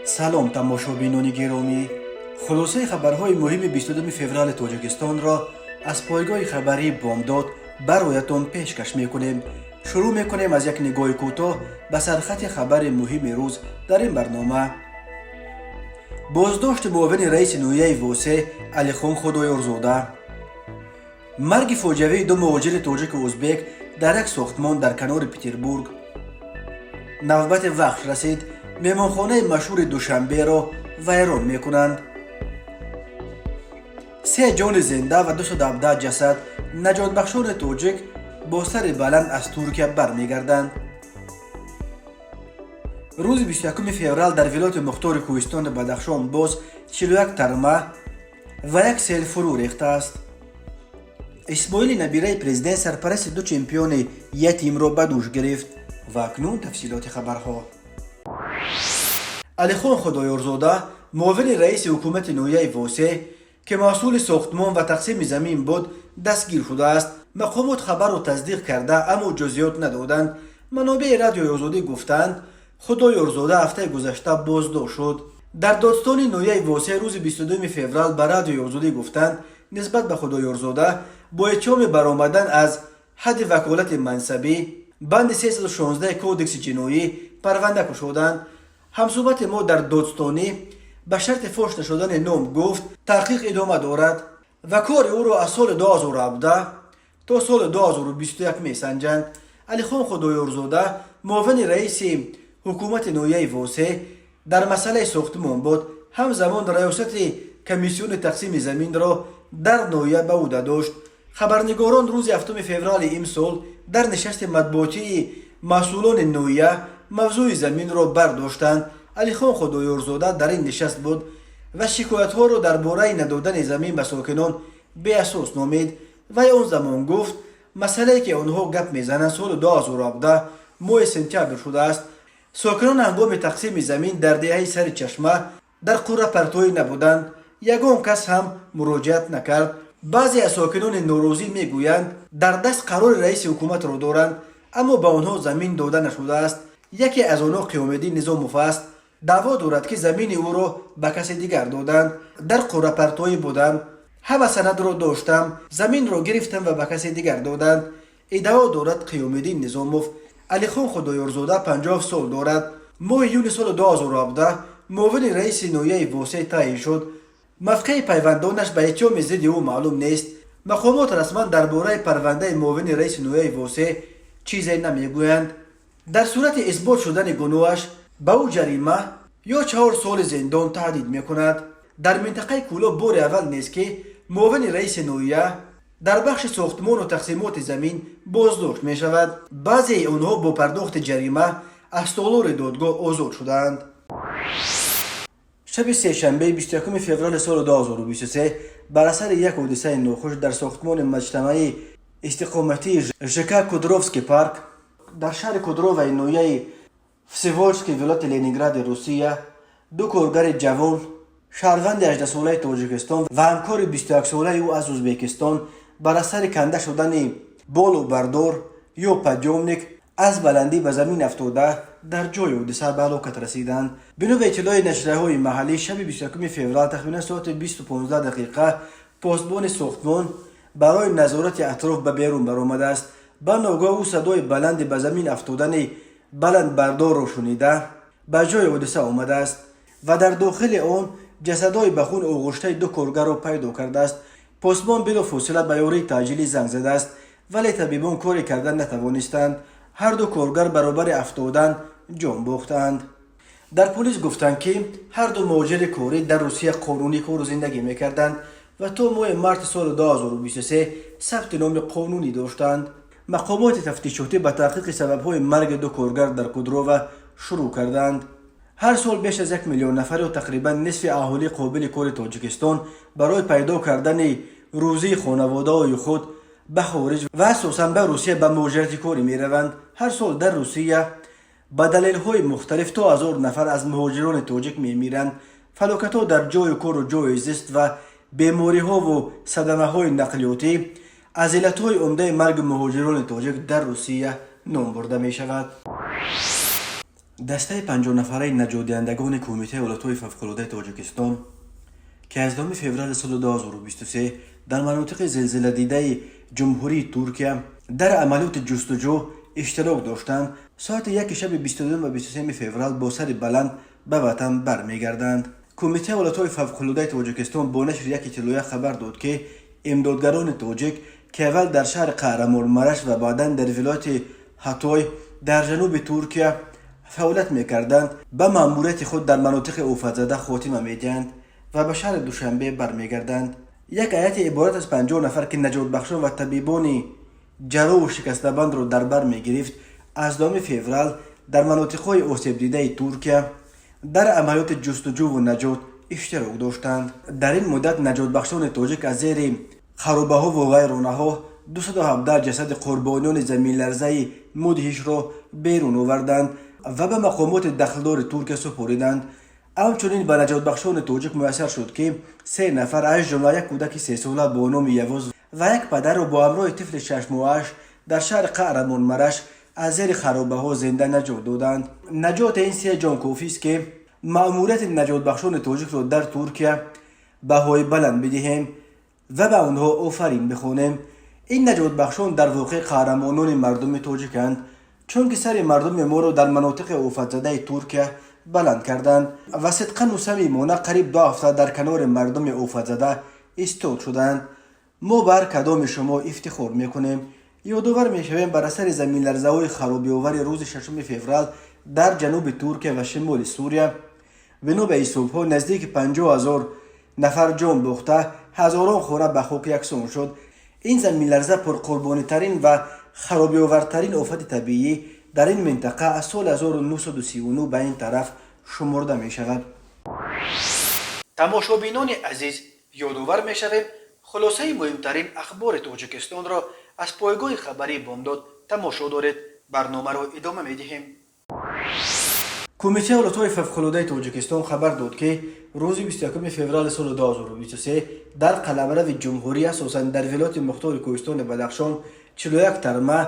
Салом, тамошобинони гиромӣ! Хулосаи хабарҳои муҳими 22 феврали Тоҷикистонро аз пойгоҳи хабарии «Бомдод» бароятон пешкаш мекунем. Шурӯъ мекунем аз як нигоҳи кӯтоҳ ба сархати хабари муҳими рӯз дар ин барнома. Боздошти муовини раиси ноҳияи Восе Алихон Худоёрзода, марги фоҷиавии ду муҳоҷири тоҷику узбек дар як сохтмон дар канори Петербург. Навбати Вахш расид, меҳмонхонаи машҳури Душанберо вайрон мекунанд. Се ҷони зинда ва 217 ҷасад: наҷотбахшони тоҷик бо сари баланд аз Туркия бармегарданд. Рӯзи 21 феврал дар вилояти мухтори кӯҳистони Бадахшон боз 41 тарма ва як сел фурӯ рехтааст. Исмоили набираи президент сарпарасти ду чемпиони ятимро ба дӯш гирифт. Ва акнун тафсилоти хабарҳо. Алихон Худоёрзода, муовини раиси ҳукумати ноҳияи Восе, ки масъули сохтмон ва тақсими замин буд, дастгир шудааст. Мақомот хабарро тасдиқ карда, аммо ҷузъиёт надоданд. Манобеи Радиои Озодӣ гуфтанд, Худоёрзода ҳафтаи гузашта боздошт шуд. Дар додстони ноҳияи Восе рӯзи 22 феврал ба Радиои Озодӣ гуфтанд, нисбат ба Худоёрзода бо иттиҳоми баромадан аз ҳадди ваколати мансабӣ, банди 316 Кодекси ҷиноӣ, парванда кушоданд. Ҳамсӯҳбати мо дар додстонӣ ба шарти фош нашудани ном гуфт, таҳқиқ идома дорад ва кори ӯро аз соли 2017 то соли 2021 месанҷанд. Алихон Худоёрзода муовини раиси ҳукумати ноҳияи Восе дар масъалаи сохтмон буд. Ҳамзамон раёсати комиссиони тақсими заминро дар ноҳия ба ӯ дошт. Хабарнигорон рӯзи 7 феврали имсол дар нишасти матбуотии масъулони ноҳия мавзӯи заминро бардоштанд. Алихон Худоёрзода дар ин нишаст буд ва шикоятҳоро дар бораи надодани замин ба сокинон беасос номид. Вай он замон гуфт, масъалае, ки онҳо гап мезананд, соли 2017 моҳи сентябр шудааст. Сокинон ҳангоми тақсими замин дар деҳаи Сари Чашма дар қуръапартоӣ набуданд, ягон кас ҳам муроҷиат накард. Баъзе аз сокинони норозӣ мегӯянд, дар даст қарори раиси ҳукуматро доранд, аммо ба онҳо замин дода нашудааст. Яке аз онҳо Қиёмиддин Низомов аст. Даъво дорад, ки замини ӯро ба касе дигар доданд. «Дар қуръапартоӣ будам, ҳама санадро доштам, заминро гирифтам ва ба касе дигар доданд», иддао дорад Қиёмиддин Низомов. Алихон Худоёрзода 50 сол дорад. Моҳи июни соли 2017 муовини раиси ноҳияи Восе таъин шуд. Мавқеи пайвандонаш ба иттиҳоми зидди ӯ маълум нест. Мақомот расман дар бораи парвандаи муовини раиси ноҳияи Восе чизе намегӯянд. Дар сурати исбот шудани гуноҳаш ба ӯ ҷарима ё 4 соли зиндон таҳдид мекунад. Дар минтақаи Кӯлоб бори аввал нест, ки муовини раиси ноҳия дар бахши сохтмону тақсимоти замин боздошт мешавад. Баъзеи онҳо бо пардохти ҷарима аз толори додгоҳ озод шудаанд. Шаби сешанбеи 21 феврали соли 2023 бар асари як ҳодисаи нохуш дар сохтмони маҷтамаи истиқоматии ЖК «Кудровский парк» дар шаҳри Кудроваи ноҳияи Всеволожски вилояти Ленингради Русия ду коргари ҷавон, шаҳрванди 18-солаи Тоҷикистон ва ҳамкори 21-солаи ӯ аз Ӯзбекистон, бар асари канда шудани болу бардор ё подъёмник аз баландӣ ба замин афтода, дар ҷои ҳодиса ба ҳалокат расиданд. Бино ба иттилои нашрияҳои маҳаллӣ, шаби 21 феврал тахминан соати 20:15 посбони сохтмон барои назорати атроф ба берун баромадааст. Ба ногоҳ ӯ садои баланди ба замин афтодани баландбардорро шунида, ба ҷои ҳодиса омадааст ва дар дохили он ҷасадҳои ба хун оғуштаи ду коргарро пайдо кардааст. Посбон билофосила ба ёрии таъҷилӣ занг задааст, вале табибон коре карда натавонистанд. Ҳарду коргар баробари афтодан ҷон бохтаанд. Дар полис гуфтанд, ки ҳарду муҳоҷири корӣ дар Русия қонунӣ кору зиндагӣ мекарданд ва то моҳи марти соли 2023 сабти номи қонунӣ доштанд. Мақомоти тафтишотӣ ба таҳқиқи сабабҳои марги ду коргар дар Кудрова шурӯъ карданд. Ҳар сол беш аз 1 миллион нафар ё тақрибан нисфи аҳолии қобили кори Тоҷикистон барои пайдо кардани рӯзии хонаводаҳои худ ба хориҷ ва асосан ба Русия ба муҳоҷирати корӣ мераванд. Ҳар сол дар Русия ба далелҳои мухталиф то 1000 нафар аз муҳоҷирони тоҷик мемиранд. Фалокатҳо дар ҷойи кору ҷойи зист ва бемориҳову садамаҳои нақлиётӣ аз иллатҳои умдаи марги муҳоҷирони тоҷик дар Русия ном бурда мешавад. Дастаи 50-нафараи наҷотдиҳандагони Кумитаи ҳолатҳои фавқулодаи Тоҷикистон, ки аз 2 феврали соли 2023 дар манотиқи зилзиладидаи Ҷумҳурии Туркия дар амалиёти ҷустуҷӯ иштирок доштанд, соати 1 шаби 22 ва 23 феврал бо сари баланд ба ватан бармегарданд. Кумитаи ҳолатҳои фавқулодаи Тоҷикистон бо нашри як иттилоя хабар дод, ки имдодгарони тоҷик, ки аввал дар шаҳри Қаҳрамонмараш ва баъдан дар вилояти Ҳатой дар ҷануби Туркия фаъолият мекарданд, ба маъмурияти худ дар манотиқи офатзада хотима медиҳанд ва ба шаҳри Душанбе бармегарданд. Як ҳайати иборат аз 50 нафар, ки наҷотбахшон ва табибони ҷарроҳу шикастабандро дар бар мегирифт, аз 2 феврал дар манотиқҳои осебдидаи Туркия дар амалиёти ҷустуҷӯву наҷот иштирок доштанд. Дар ин муддат наҷотбахшони тоҷик аз зери харобаҳову вайронаҳо 217 ҷасади қурбониёни заминларзаи мудҳишро берун оварданд ва ба мақомоти дахлдори Туркия супориданд. Ҳамчунин ба наҷотбахшони тоҷик муяссар шуд, ки се нафар, аз ҷумла як кӯдаки 3-сола бо номи Явуз ва як падарро бо ҳамроҳи тифли 6-моҳааш дар шаҳри Қаҳрамонмараш аз зери харобаҳо зинда наҷот доданд. Наҷоти ин се ҷон кофист, ки маъмурияти наҷотбахшони тоҷикро дар Туркия баҳои баланд бидиҳем ва ба онҳо офарин бихонем. Ин наҷотбахшон дар воқеъ қаҳрамонони мардуми тоҷиканд, чунки сари мардуми моро дар манотиқи офатзадаи Туркия баланд карданд ва сидқану самимона қариб 2 ҳафта дар канори мардуми офатзада истод шуданд. Мо ба ҳар кадоми шумо ифтихор мекунем. Ёдовар мешавем, бар асари заминларзаҳои харобиовари рӯзи 6 феврал дар ҷануби Туркия ва шимоли Сурия, бино ба ҳисобҳо, наздики 50 000 нафар ҷон бохта, ҳазорон хона ба хок яксон шуд. Ин заминларза пурқурбонитарин ва харобиовартарин офати табиӣ дар ин минтақа аз соли 1939 ба ин тараф шуморда мешавад. Тамошобинони азиз, ёдовар мешавем, хулосаи муҳимтарин ахбори Тоҷикистонро аз пойгоҳи хабарии Бомдод тамошо доред. Барномаро идома медиҳем. Кумитаи ҳолатҳои фавқулодаи Тоҷикистон хабар дод, ки рӯзи 21 феврали соли 2023 дар қаламрави ҷумҳурӣ, асосан дар вилояти мухтори кӯҳистони Бадахшон, 41 тарма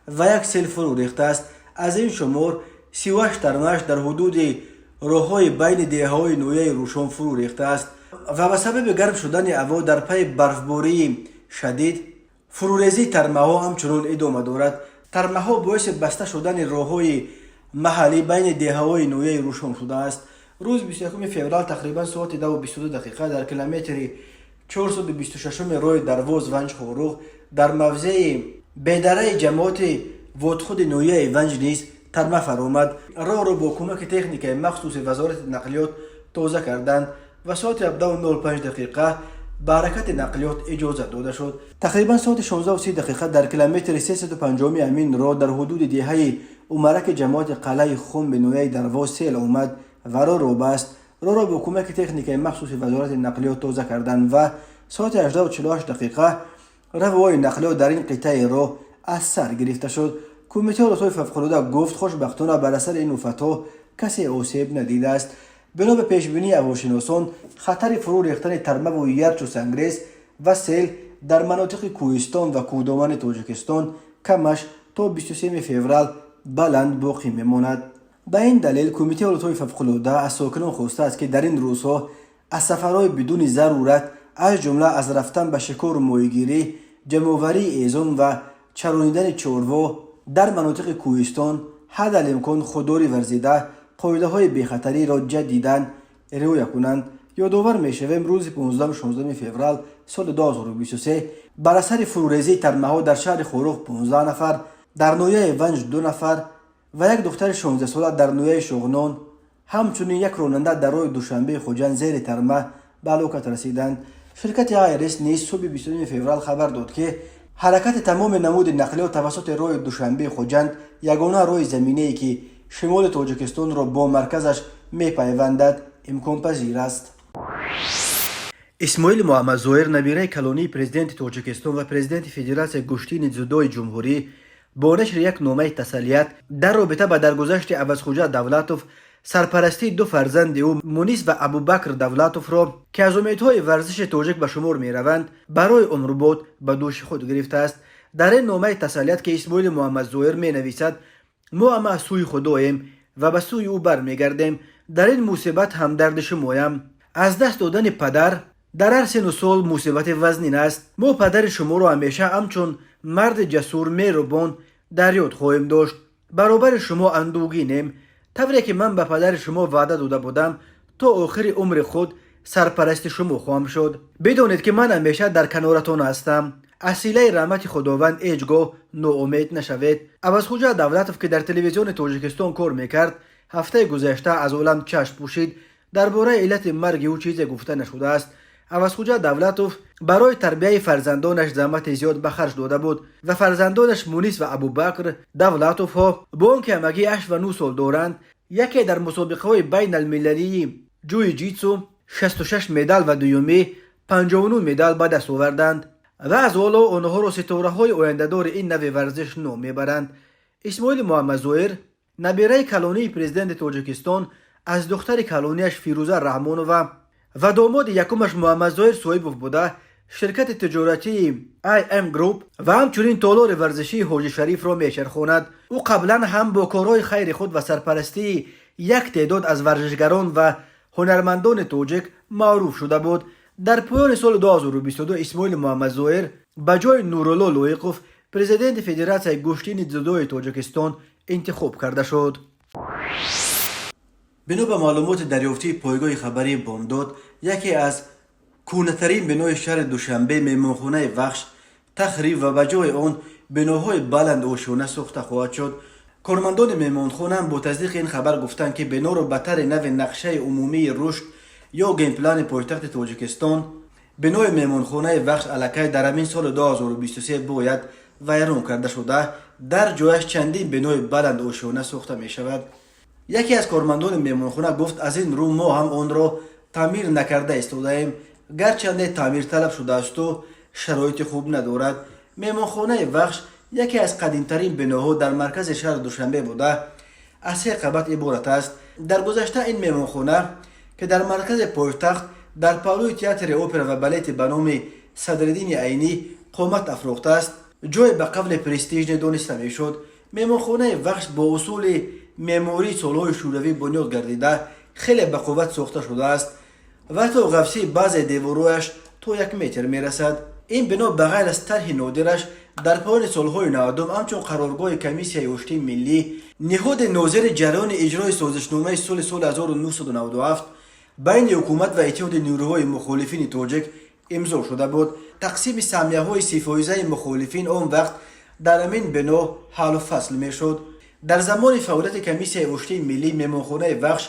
ва як сел фурӯ рехтааст. Аз ин шумор 38 тармааш дар ҳудуди роҳҳои байни деҳаҳои ноҳияи Рӯшон фурӯ рехтааст ва ба сабаби гарм шудани ҳаво дар пайи барфбории шадид фурӯрезии тармаҳо ҳамчунон идома дорад. Тармаҳо боиси баста шудани роҳҳои маҳаллӣ байни деҳаҳои ноҳияи Рӯшон шудааст. Рӯзи 21 феврал тақрибан соати 10:22 дақиқа дар километри 426 роҳи Дарвоз Ванҷ Хоруғ дар мавзеи Бедараи ҷамоати Водхуди ноҳияи Ванҷ низ тарма фаромад. Роҳро бо кӯмаки техникаи махсуси Вазорати нақлиёт тоза карданд ва соати 17:05 дақиқа ба ҳаракати нақлиёт иҷозат дода шуд. Тақрибан соати 16:30 дақиқа дар километри 350 ҳамин роҳ дар ҳудуди деҳаи Умараки ҷамоати Қалъаи Хумби ноҳияи Дарвоз сел омад ва роҳро баст. Роҳро бо кӯмаки техникаи махсуси Вазорати нақлиёт тоза карданд ва соати 18:48 дақиқа равои нақлиёт дар ин қитъаи роҳ аз сар гирифта шуд. Кумитаи ҳолатҳои фавқулода гуфт, хушбахтона бар асари ин офатҳо касе осеб надидааст. Бино ба пешбинии ҳавошиносон, хатари фурӯ рехтани тармаву ярчу сангрез ва сел дар манотиқи кӯҳистон ва кӯҳдомани Тоҷикистон камаш то 23 феврал баланд боқӣ мемонад. Ба ин далел Кумитаи ҳолатҳои фавқулода аз сокинон хостааст, ки дар ин рӯзҳо аз сафарҳои бидуни зарурат, аз ҷумла аз рафтан ба шикору моҳигирӣ, ҷамъоварии ҳезум ва чаронидани чорво дар манотиқи кӯҳистон ҳадалимкон худдорӣ варзида, қоидаҳои бехатариро ҷадидан риоя кунанд. Ёдовар мешавем, рӯзи 15-16 феврал соли 2023 бар асари фурӯрезии тармаҳо дар шаҳри Хоруғ 15 нафар, дар ноҳияи Ванҷ ду нафар ва як духтари 16-сола дар ноҳияи Шуғнон, ҳамчунин як ронанда дар роҳи Душанбеи Хуҷанд зери тарма ба ҳалокат расиданд. Ширкати АРС низ субҳи 22 феврал хабар дод, ки ҳаракати тамоми намуди нақлиёт тавассути роҳи Душанбеи Хуҷанд, ягона роҳи заминае, ки шимоли Тоҷикистонро бо марказаш мепайвандад, имконпазир аст. Исмоили Муҳаммадзоир, набираи калонии президенти Тоҷикистон ва президенти Федератсияи гӯштини дзюдои ҷумҳурӣ, бо нашри як номаи тасаллият дар робита ба даргузашти Авазхуҷа Давлатов сарпарастии ду фарзанди ӯ, Мунис ва Абубакр Давлатовро, ки аз умедҳои варзиши тоҷик ба шумор мераванд, барои умрбод ба дӯши худ гирифтааст. Дар ин номаи тасаллият, ки Исмоили Муҳаммадзоир менависад: «Мо ҳама аз сӯи Худоем. Ва ба сӯи ӯ бармегардем. Дар ин мусибат ҳамдарди шумоям. Аз даст додани падар дар ҳар сину сол мусибати вазнин аст. Мо падари шуморо ҳамеша ҳамчун марди ҷасур, меҳрубон дар ёд хоҳем дошт. Баробари шумо андӯгинем. Тавре ки ман ба падари шумо ваъда дода будам, то охири умри худ сарпарасти шумо хоҳам шуд. Бидонед, ки ман ҳамеша дар каноратон ҳастам. Аз силаи раҳмати Худованд ҳеҷ гоҳ ноумед нашавед. Авазхуҷа Давлатов, ки дар Телевизиони Тоҷикистон кор мекард, ҳафтаи гузашта аз олам чашм пӯшид. Дар бораи иллати марги ӯ чизе гуфта нашудааст. Авазхуҷа Давлатов барои тарбияи фарзандонаш заҳмати зиёд ба харҷ дода буд ва фарзандонаш Мунис ва Абубакр Давлатовҳо, бо он ки ҳамагӣ 8 ва 9 сол доранд, яке дар мусобиқаҳои байналмилалии ҷуи-ҷитсу 66 медал ва дуюмӣ 59 медал ба даст оварданд ва аз ҳоло онҳоро ситораҳои ояндадори ин нави варзиш ном мебаранд. Исмоили Муҳаммадзоир, набираи калонии президенти Тоҷикистон аз духтари калонияш Фирӯза Раҳмонова ва домоди якумаш Муҳаммадзоир Соҳибов буда, ширкати тиҷоратии IM Group ва ҳамчунин толори варзишии Ҳоҷи Шарифро мечархонад. Ӯ қаблан ҳам бо корҳои хайри худ ва сарпарастии як теъдод аз варзишгарон ва ҳунармандони тоҷик маъруф шуда буд. Дар поёни соли 2022 Исмоили Муҳаммадзоир ба ҷои Нурулло Лоиқов президенти Федератсияи гӯштини дзюдои Тоҷикистон интихоб карда шуд. Бино ба маълумоти дарёфтии пойгоҳи хабарии Бомдод, яке аз кӯҳнатарин бинои шаҳри Душанбе, меҳмонхонаи Вахш, тахриб ва ба ҷои он биноҳои баландошёна сохта хоҳад шуд. Кормандони меҳмонхона бо тасдиқи ин хабар гуфтанд, ки биноро ба тарҳи нави нақшаи умумии рушд ё генплани пойтахти Тоҷикистон бинои меҳмонхонаи Вахш аллакай дар ҳамин соли 2023 бояд вайрон карда шуда, дар ҷояш чандин бинои баландошёна сохта мешавад. Яке аз кормандони меҳмонхона гуфт: «Аз ин рӯ мо ҳам онро таъмир накарда истодаем, гарчанде таъмирталаб шудаасту шароити хуб надорад». Меҳмонхонаи Вахш яке аз қадимтарин биноҳо дар маркази шаҳри Душанбе буда, аз се қабат иборат аст. Дар гузашта ин меҳмонхона, ки дар маркази пойтахт дар паҳлӯи Театри опера ва балети ба номи Садриддини Айнӣ қомат афрохтааст, ҷое ба қавли престижный дониста мешуд. Меҳмонхонаи Вахш бо усули меъмории солҳои шӯравӣ бунёд гардида, хеле бақувват сохта шудааст ва ҳатто ғафсии баъзе деворҳояш то 1 метр мерасад. Ин бино ба ғайр аз тарҳи нодираш, дар поёни солҳои 90-ум ҳамчун қароргоҳи Комиссияи оштии миллӣ, ниҳоди нозири ҷараёни иҷрои созишномаи сулҳи соли 1997 байни ҳукумат ва Иттиҳоди нерӯҳои мухолифини тоҷик имзо шуда буд, тақсими саҳмияҳои 30-фоизаи мухолифин он вақт дар ҳамин бино ҳаллу фасл мешуд. Дар замони фаъолияти Комиссияи оштии миллӣ меҳмонхонаи Вахш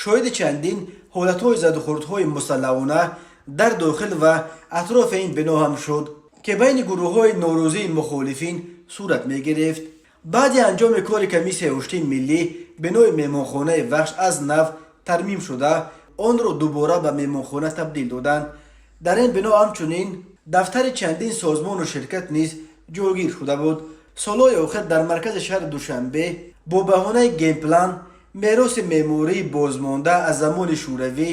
шоҳиди чандин ҳолатҳои задухӯрдҳои мусаллаҳона дар дохил ва атрофи ин бино ҳам шуд, ки байни гурӯҳҳои норозии мухолифин сурат мегирифт. Баъди анҷоми кори Комиссияи оштии миллӣ бинои меҳмонхонаи Вахш аз нав тармим шуда, онро дубора ба меҳмонхона табдил доданд. Дар ин бино ҳамчунин дафтари чандин созмону ширкат низ ҷойгир шуда буд. Солҳои охир дар маркази шаҳри Душанбе бо баҳонаи генплан мероси меъмории бозмонда аз замони шӯравӣ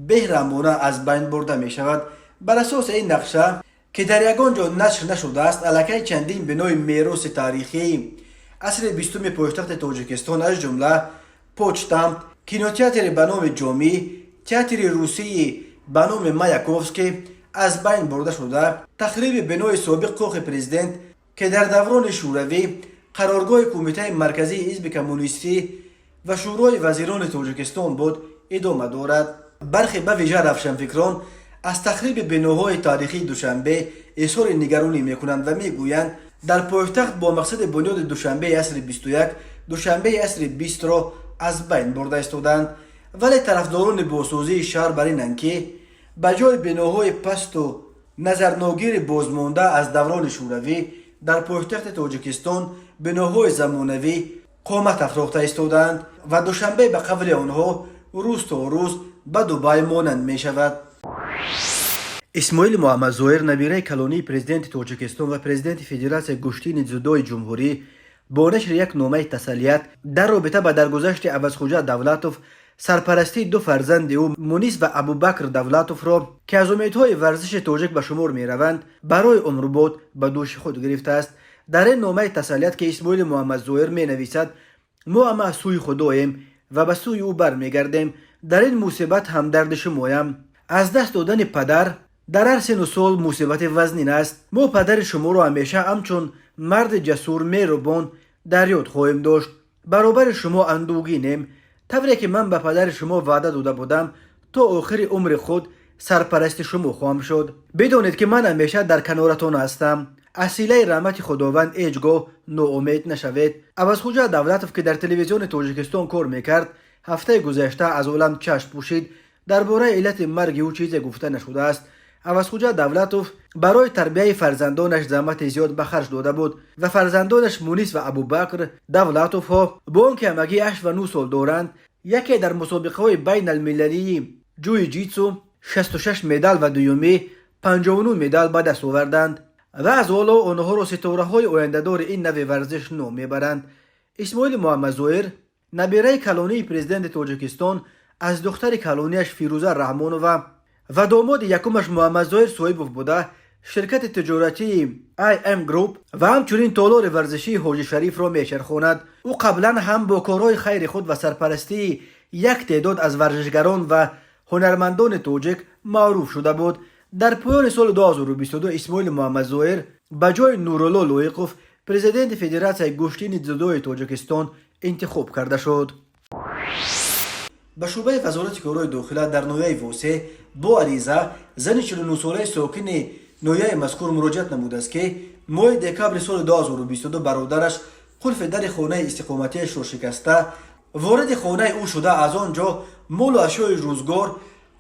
беҳрамона аз байн бурда мешавад. Бар асоси ин нақша, ки дар ягон ҷо нашр нашудааст, аллакай чандин бинои мероси таърихии асри 20-уми пойтахти Тоҷикистон, аз ҷумла почтамт, кинотеатри ба номи Ҷомӣ, театри русии ба номи Маяковский аз байн бурда шуда, тахриби бинои собиқ Кохи Президент, ки дар даврони шӯравӣ қароргоҳи Кумитаи марказии ҳизби коммунистӣ ва Шӯрои вазирони Тоҷикистон буд, идома дорад. Бархе, ба вижа равшанфикрон, аз тахриби биноҳои таърихии Душанбе изҳори нигаронӣ мекунанд ва мегӯянд, дар пойтахт бо мақсади бунёди Душанбеи асри 21 Душанбеи асри 20-ро аз байн бурда истодаанд. Вале тарафдорони бозсозии шаҳр бар инанд, ки ба ҷои биноҳои пасту назарногири бозмонда аз даврони шӯравӣ дар пойтахти Тоҷикистон биноҳои замонавӣ қомат афрохта истодаанд ва Душанбе, ба қавли онҳо, рӯз то рӯз ба Дубай монанд мешавад. Исмоили Муҳаммадзоир, набираи калонии президенти Тоҷикистон ва президенти Федератсияи гӯштини дзюдои ҷумҳурӣ, бо нашри як номаи тасаллият дар робита ба даргузашти Авазхуҷа Давлатов сарпарастии ду фарзанди ӯ, Мунис ва Абубакр Давлатовро, ки аз умедҳои варзиши тоҷик ба шумор мераванд, барои умрбод ба дӯши худ гирифтааст. Дар ин номаи тасаллият, ки Исмоили Муҳаммадзоир менависад: Мо ҳама аз сӯи Худоем ва ба сӯи ӯ бармегардем. Дар ин мусибат ҳамдарди шумоям. Аз даст додани падар дар ҳар сину сол мусибати вазнин аст. Мо падари шуморо ҳамеша ҳамчун марди ҷасур, меҳрубон дар ёд хоҳем дошт. Баробари шумо андӯгинем. Тавре ки ман ба падари шумо ваъда дода будам, то охири умри худ сарпарасти шумо хоҳам шуд. Бидонед, ки ман ҳамеша дар каноратон ҳастам. Аз силаи раҳмати Худованд ҳеҷ гоҳ ноумед нашавед. Авазхуҷа Давлатов, ки дар Телевизиони Тоҷикистон кор мекард, ҳафтаи гузашта аз олам чашм пӯшид. Дар бораи иллати марги ӯ чизе гуфта нашудааст. Авазхуҷа Давлатов барои тарбияи фарзандонаш заҳмати зиёд ба харҷ дода буд ва фарзандонаш Мунис ва Абубакр Давлатовҳо бо он ки ҳамагӣ 8 ва 9 сол доранд, яке дар мусобиқаҳои байналмилалии ҷуи-ҷитсу 66 медал ва дуюмӣ 59 медал ба даст оварданд ва аз ҳоло онҳоро ситораҳои ояндадори ин нави варзиш ном мебаранд. Исмоили Муҳаммадзоир набираи калонии президенти Тоҷикистон аз духтари калонияш Фирӯза Раҳмонова ва домоди якумаш Муҳаммадзоир Соҳибов буда, ширкати тиҷоратии IM Group ва ҳамчунин толори варзишии Ҳоҷи Шарифро мечархонад. Ӯ қаблан ҳам бо корҳои хайри худ ва сарпарастии як теъдод аз варзишгарон ва ҳунармандони тоҷик маъруф шуда буд. Дар поёни соли 2022 Исмоили Муҳаммадзоир ба ҷои Нурулло Лоиқов президенти Федератсияи гӯштини дзюдои Тоҷикистон интихоб карда шуд. Ба шӯъбаи Вазорати корҳои дохила дар ноҳияи Восе бо ариза зани 49-солаи сокини ноҳияи мазкур муроҷиат намудааст, ки моҳи декабри соли 2022 бародараш қулфи дари хонаи истиқоматиашро шикаста, вориди хонаи ӯ шуда, аз он ҷо молу ашёи рӯзгор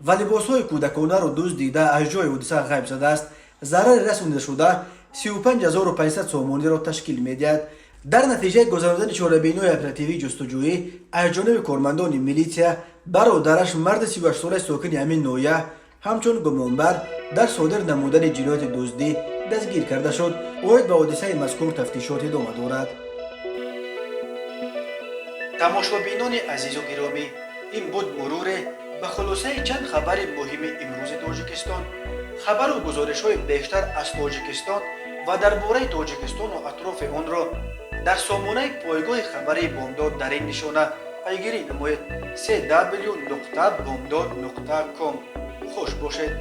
ва либосҳои кӯдаконаро дуздида, аз ҷои ҳодиса ғайб задааст. Зарари расонидашуда 35 500 сомониро ташкил медиҳад. Дар натиҷаи гузаронидани чорабиниҳои оперативии ҷустуҷӯӣ аз ҷониби кормандони милитсия бародараш, марди 38-солаи сокини ҳамин ноҳия, ҳамчун гумонбар дар содир намудани ҷинояти дуздӣ дастгир карда шуд. Оид ба ҳодисаи мазкур тафтишот идома дорад. Тамошобинони азизу гиромӣ, ин буд муруре ба хулосаи чанд хабари муҳими имрӯзи Тоҷикистон. Хабару гузоришҳои бештар аз Тоҷикистон ва дар бораи Тоҷикистону атрофи онро дар сомонаи пойгоҳи хабарии Бомдод дар ин нишона пайгирӣ намоед: cw.bomdod.com. Хуш бошед.